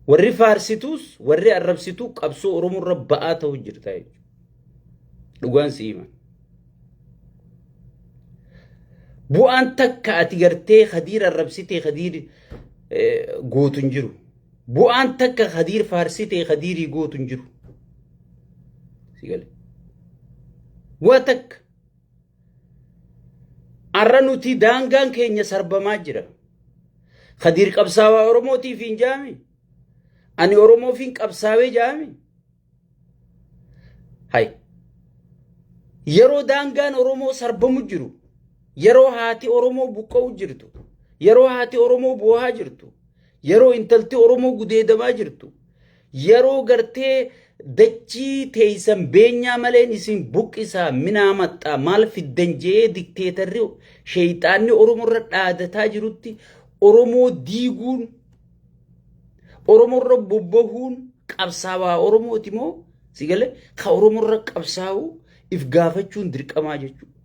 Warri faarsituus warri arrabsituu qabsoo Oromoo irra ba'aa ta'u jirta jechuudha. Dhugaan si hima. Bu'aan takka ati gartee Khadiir arrabsitee Khadiir gootu hin jiru. Bu'aan takka Khadiir faarsitee Khadiirii gootu hin jiru. Si gale. Waa takka. Arra nuti daangaan keenya sarbamaa jira. Khadiir qabsaawaa Oromootiif hin jaami. Ani Oromoofiin qabsaawee jaami. Hay. Yeroo daangaan Oromoo sarbamu jiru, yeroo haati Oromoo buqqa'u jirtu, yeroo haati Oromoo boohaa jirtu, yeroo intalti Oromoo gudeedamaa jirtu, yeroo gartee dachii teeysan beenyaa maleen isin buqqisaa minaa maxxaa maal fiddan je'ee dikteetarri sheeyxaanni Oromoo irra dhaadataa jirutti Oromoo diiguun Oromoo irra bobbahuun qabsaawaa Oromooti moo si galee ka Oromoo irra qabsaa'u if gaafachuun dirqamaa jechuudha.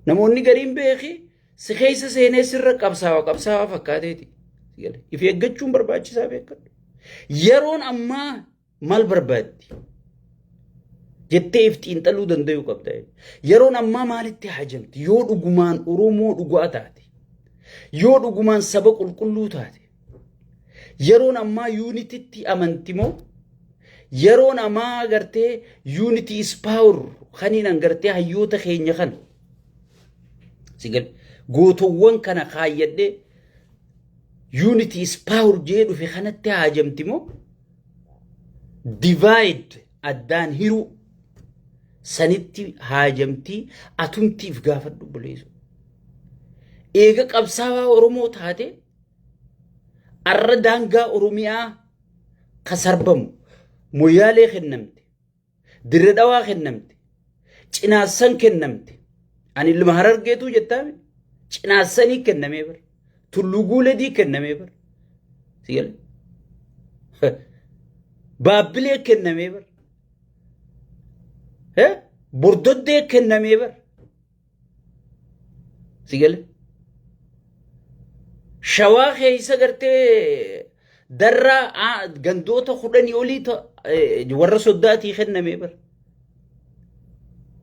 Namoonni gariin beeki si keessa seenee sirra qabsaawa qabsaawaa fakkaateeti. Si galee if eeggachuun barbaachisaa beekadhu. Yeroon ammaa maal barbaaddi? Jettee if xiinxaluu danda'uu qabda. Yeroon ammaa maalitti hajamti? Yoo dhugumaan Oromoo dhugaa taate, yoo dhugumaan saba qulqulluu taate, yeroon ammaa yuunititti amanti moo? Yeroon ammaa gartee unity is power kaniin an gartee hayyoota keenya kana si gal gootowwan kana kaayyadhee unity is power jee dhufe kanatti haajamti moo? Divide, addaan hiruu sanitti haajamtii? Atumtiif gaafadhu obboleessu. Eega qabsaawaa Oromoo taate, arra daangaa Oromiyaa ka sarbamu, Moyyaalee kennamte, Dirre Dhawaa kennamte, Cinaassan kennamte. Ani ilma Harargeetuu jettaame, Cinaassanii kennamee bara. Tulluu Guuledii kennamee bara. Si gale? Baabbilee kennamee bara. Bordoddee kennamee bara. Si gale? Shawaa keessa gartee darraa gandoota 10 olii warra soddaatii kennamee bara.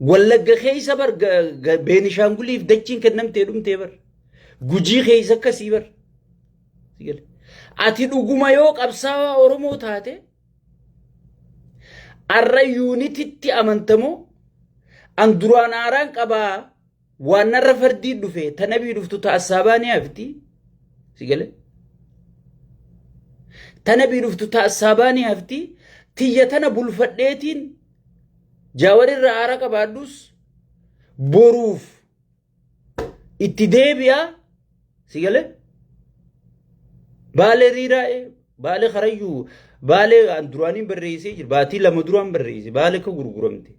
Wallagga keessa bar Beenishaanguliif dachiin kennamtee dhumtee bar. Gujii keessa akkasii bar. Si gale? Ati dhuguma yoo qabsaawaa Oromoo taate, arra yuunititti amantamoo an duraan aaraan qabaa, waan narra fardii dhufe tanabii dhuftu ta assaabaa ni hafti. Si gale? Tanabii dhuftu ta assaabaa ni hafti. Tiyya tana bulfadheetiin jaawarirra aara qabaadhus boruuf itti deebi'a. Si gale? Baalee riiraa'e, Baalee karayyuu, Baalee an duraaniin barreessee jira. Baatii 2 duraan barreesse. Baalee akka gurguramte.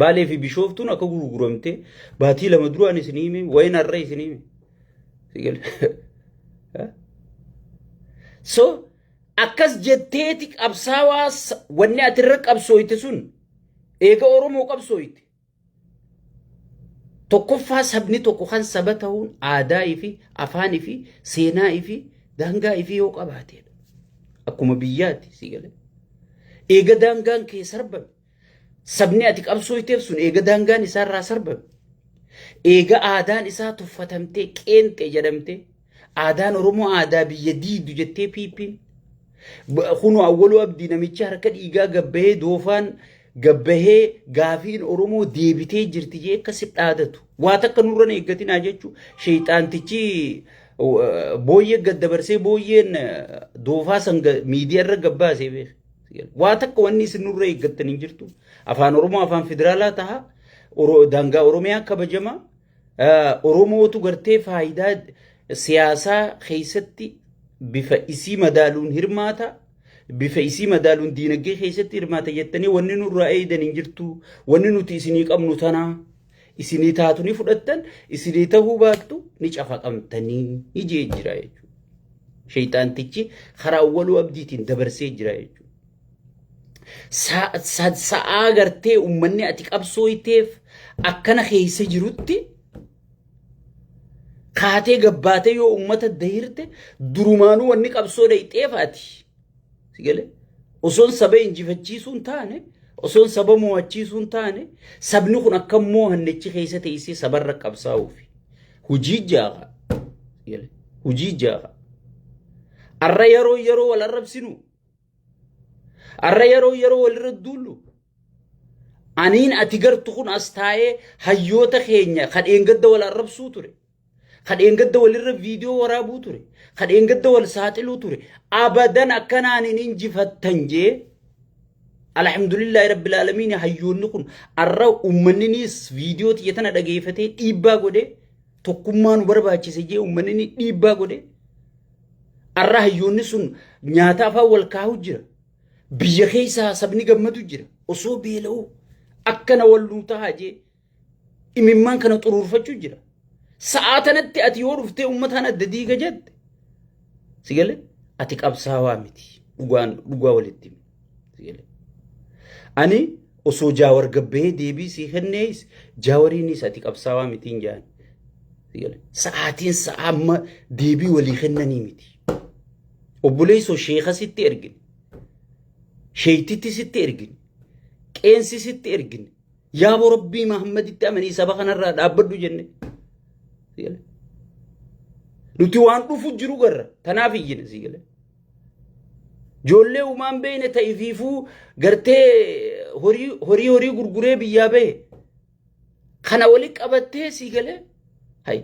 Baalee fi Bishooftuun akka gurguramte baatii 2 duraan isin hime, wayin har'a isin hime. Si gale? So akkas jetteeti qabsaawaa wanni ati irra qabsooyte sun eega Oromoo qabsooyte. Tokkoffaa, sabni tokko kan saba ta'uun aadaa fi afaanii fi seenaa fi daangaa fi yoo qabaateedha. Akkuma biyyaatti, si galee. Eega daangaan kee sarbame, sabni ati qabsooyteef sun eega daangaan isaarraa sarbame, eega aadaan isaa tuffatamtee qeenxee jedhamtee, aadaan Oromoo aadaa biyya diidu jettee piippiin kunoo Awwaluu Abdii namichi harka dhiigaa gabbahee doofaan gabbahee gaafiin Oromoo deebitee jirti jee akka si dhaadatu. Waa takka nurra hin eeggatinaa jechuu sheeyxaantichi booyyee gad dabarsee booyyeen doofaa san miidiyaa irra gabbaasee beeka. Waa takka wanni isin nurra eeggattan hin jirtu. Afaan Oromoo afaan federaalaa taha. Daangaa Oromiyaa kabajama. Oromootu gartee faayidaa siyaasaa keessatti bifa isii madaaluun hirmaata. Bifa isii madaaluun diinagdee keessatti hirmaata jettanii wanni nurraa eeydan hin jirtu. Wanni nuti isinii qabnu tanaa. Isinii taatu ni fudhattan, isinii tahuu baattu ni cafaqamtanii ni jee jira jechuudha. Sheeyxaantichi karaa Awwaluu Abdiitiin dabarsee jira jechuudha. Sa'aa gartee uummanni ati qabsooyteef akkana keessa jirutti ka Kaatee gabbaatee yoo uummata dahirte durumaanuu wanni qabsoo dhayxeef ati. Si galee? Osoon saba injifachiisuu hin taane, osoon saba mo'achiisuu hin taane, sabni kun akka mo'annechi keessa teessee sabarra qabsaa'uufi. Hujii jaaha. Si galee? Hujii jaaha. Arra yeroo yeroo wal arrabsinu. Arra yeroo yeroo walirra duullu. Aniin ati gartu kun as taa'ee hayyoota keenya kan dheengadda wal arrabsuu ture. Kan dheengadda walirra viidiyoo waraabuu ture. Kan dheengadda wal saaxiluu ture. Abadan akkanaan hin injifattan jee. Alhamdulillahi rabbil aalamiin hayyoonni kun arra uummanninis viidiyoo tiyya tana dhageeffatee dhiibbaa godhee tokkummaa nu barbaachise jee uummanni dhiibbaa godhee arra hayyoonni sun nyaata afaan wal kaa'u jira. Biyya keessaa sabni gammadu jira. Osoo beela'uu akkana wal nuu tahaa jee imimmaan kana xuruurfachuu jira. Sa'aa tanatti ati yoo dhuftee uummataan adda diiga jette si galee ati qabsaawaa miti dhugaan dhugaa walitti himi. Si galee. Ani osoo jaawar gabbahee deebii sii kennees jaawariinis ati qabsaawaa miti hin jaan. Si galee. Sa'aatiin sa'aa amma deebii walii kennanii miti. Obboleessoo sheeka sitti ergine. Sheeytitti sitti ergine. Qeensi sitti ergine. Yaaboo Rabbii Muhammaditti amanii saba kanarraa dhaabbadhu jenne. Nuti waan dhufu jiru garra. Tanaaf iyyina sii galee. Ijoollee uumaan beeyne ta'ifiifuu gartee horii horii horii gurguree biyyaa bahe. Kana wali qabattee sii galee. Hay.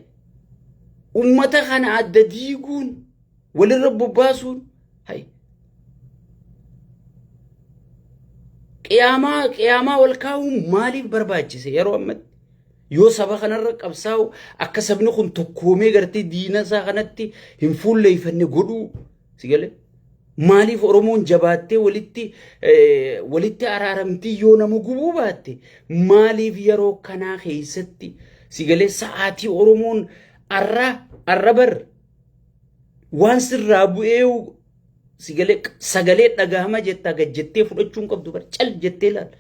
Ummata kana adda diiguun walirra bobbaasuun hay. Qiyaamaa qiyaamaa wal kaa'uun maaliif barbaachise yeroo ammatti? Yoo saba kanarra qabsaa'u akka sabni kun tokkoomee gartee diina isaa kanatti hin fuulleeffanne godhuu si galee? Maaliif Oromoon jabaattee walitti walitti araaramtii yoo nama gubuu baatte maaliif yeroo kanaa keessatti si galee sa'aatii Oromoon arra arra bar waan sirraa bu'ee si galee sagalee dhagahama jettaa gad jettee fudhachuu hin qabdu bar cal jettee laal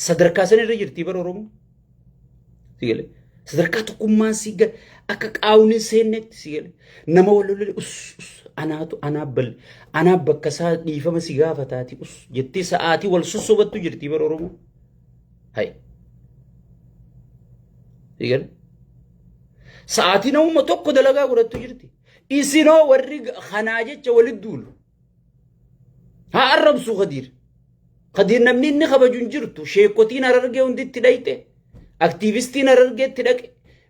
sadarkaa san irra jirtii bar Oromoo si galee sadarkaa tokkummaan si gale akka qaawni hin seennetti si galee nama wal lolole us us anaatu anaa bal anaa bakka isaa dhiifama si gaafataati us jettee sa'aatii wal sossobattu jirtii bar Oromoo hay si galee sa'aatii namuma tokko dalagaa godhattu jirti. Isinoo warri kanaa jecha walitti duulu. Haa arrabsu Khadiir. Khadiir namni inni kabaju hin jirtu. Sheekotiin Harargee hundi itti dhayxe. Aktiivistiin Harargee itti dhaqe.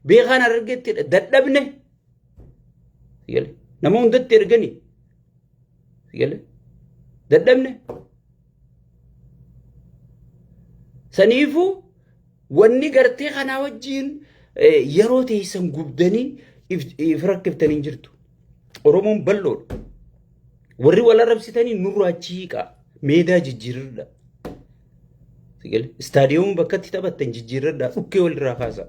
Beekaan Harargee itti dhaqe. Dadhabne. Nama hundatti ergani. Dadhabne. Saniifuu wanni gartee kanaa wajjiin yeroo teessan gubdanii if rakkiftanii hin jirtu. Oromoon bal'oodha. Warri wal arrabsitanii nurraa achi hiiqaa. Meedaa jijjiirradha. Istaadiyoomii bakka itti taphattan jijjiirradha. Dhukkee walirraa kaasaa.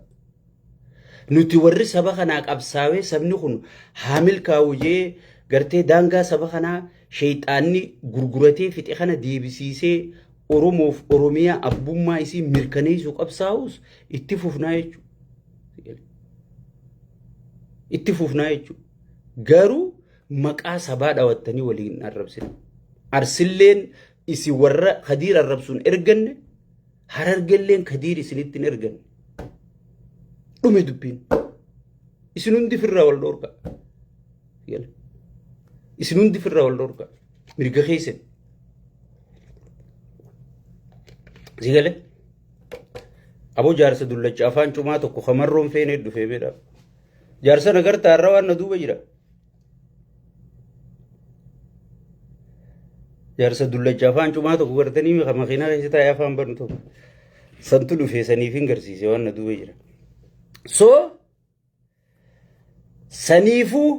Nuti warri saba kanaa qabsaawee sabni kun haa milkaa'u jee gartee daangaa saba kanaa sheeyxaanni gurguratee fixe kana deebisiisee Oromoof Oromiyaa abbummaa isii mirkaneessuu qabsaa'us itti fufnaa jechuudha. Itti fufnaa jechuudha. Garuu maqaa sabaa dhawattanii waliin arrabsina. Arsilleen isin warra Kadiir arrabsuun erganne Harargelleen Kadiir isinitti hin erganne. Dhume dubbiin. Isin hundi firraa wal dhoorka. Isin hundi firraa wal dhoorka. Mirga keessan. Si galee? Aboo jaarsa dullacha afaan cumaa tokko kamarroon feenee dhufee beedha. Jaarsa nagartaa irra waan na duuba jira. Jaarsa dullacha afaan cumaa tokko gartanii kan makiinaa keessa taa'ee afaan banu tokko. Santu dhufee saniif hin garsiise waan na duuba jira. So saniifuu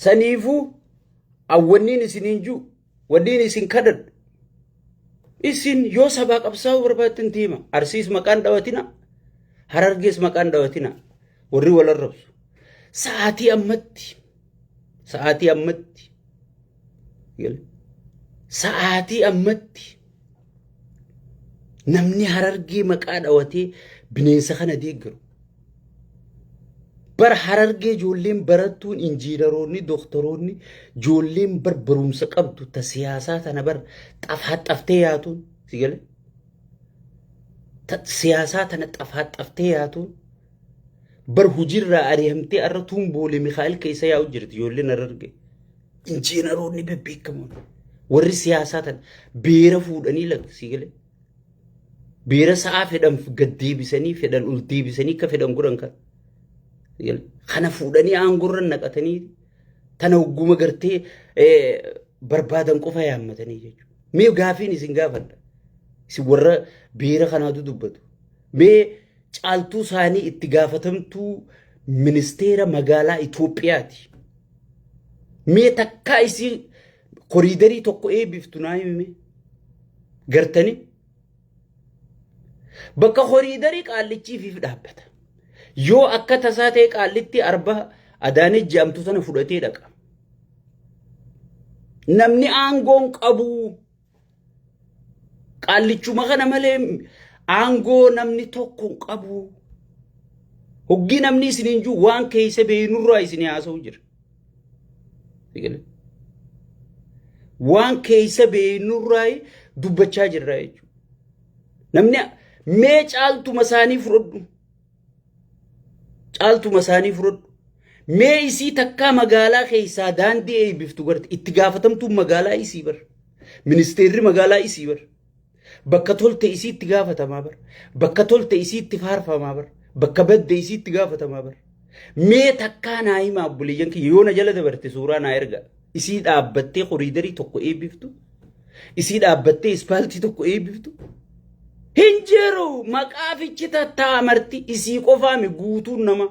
saniifuu awwanniin isiniin jiru wanniin isin kadhadhu isin yoo sabaa qabsaa'uu barbaaddan deema arsiis maqaan dhawatina harargees maqaan dhawatina warri wal arrabsu sa'aatii ammatti sa'aatii ammatti sa'aatii ammatti namni harargee maqaa dhawatee bineensa kana deeggaru. Bar Harargee ijoolleen barattuun, injiinaroonni, doktoroonni, ijoolleen bar barumsa qabdu ta siyaasaa tana bar xafaaxaftee yaatuun, si galee, ta siyaasaa tana xafaaxaftee yaatuun bar hujirraa ari'amtee arra tuun Boolee Mikaa'el keessa yaa'u jirti. Ijoolleen Harargee injiinaroonni bebbeekamoon warri siyaasaa tana beera fuudhanii laga, si galee, beera sa'aa fedhan gad deebisanii, fedhan ol deebisanii, akka fedhan godhan kan kana fuudhanii aangorra naqatanii tana hogguma gartee barbaadan qofa yaammatanii jechuudha. Mee gaafiin isin gaafadha. Isin warra beera kanaatu dubbatu. Mee Caaltuu Saanii itti gaafatamtuu ministeera magaalaa Itoophiyaati. Mee takkaa isii koriidarii tokko eebbiftu naa himi. Gartanii? Bakka koriidarii qaallichiifiif dhaabbata. Yoo akka tasaa ta'e qaallitti arba Adaanech jedhamtu sana fudhatee dhaqa. Namni aangoon qabu qaallichuma kana malee aangoo namni tokko hin qabu. Hoggii namni isiniin jiru waan keessa beeynurraa isinii haasa'u jira. Waan keessa beeynurraa dubbachaa jirra jechuudha. Namni mee Caaltuma isaanii fudhadhu. Caaltuma isaanii fudhadhu. Mee isii takkaa magaalaa keessaa daandii eebbiftu garte? Itti gaafatamtuun magaalaa isii bar. Ministeerri magaalaa isii bar. Bakka tolte isii itti gaafatamaa bar. Bakka tolte isii itti faarfamaa bar. Bakka badde isii itti gaafatamaa bar. Mee takkaa naa himaa, obboleeyyan kiyya, yoo na jala dabarte suuraa naa erga. Isii dhaabbattee koriidarii tokko eebbiftu. Isii dhaabbattee ispaaltii tokko eebbiftu. Hin jiru, maqaa fichi tattaamarti isii qofaami guutuun nama.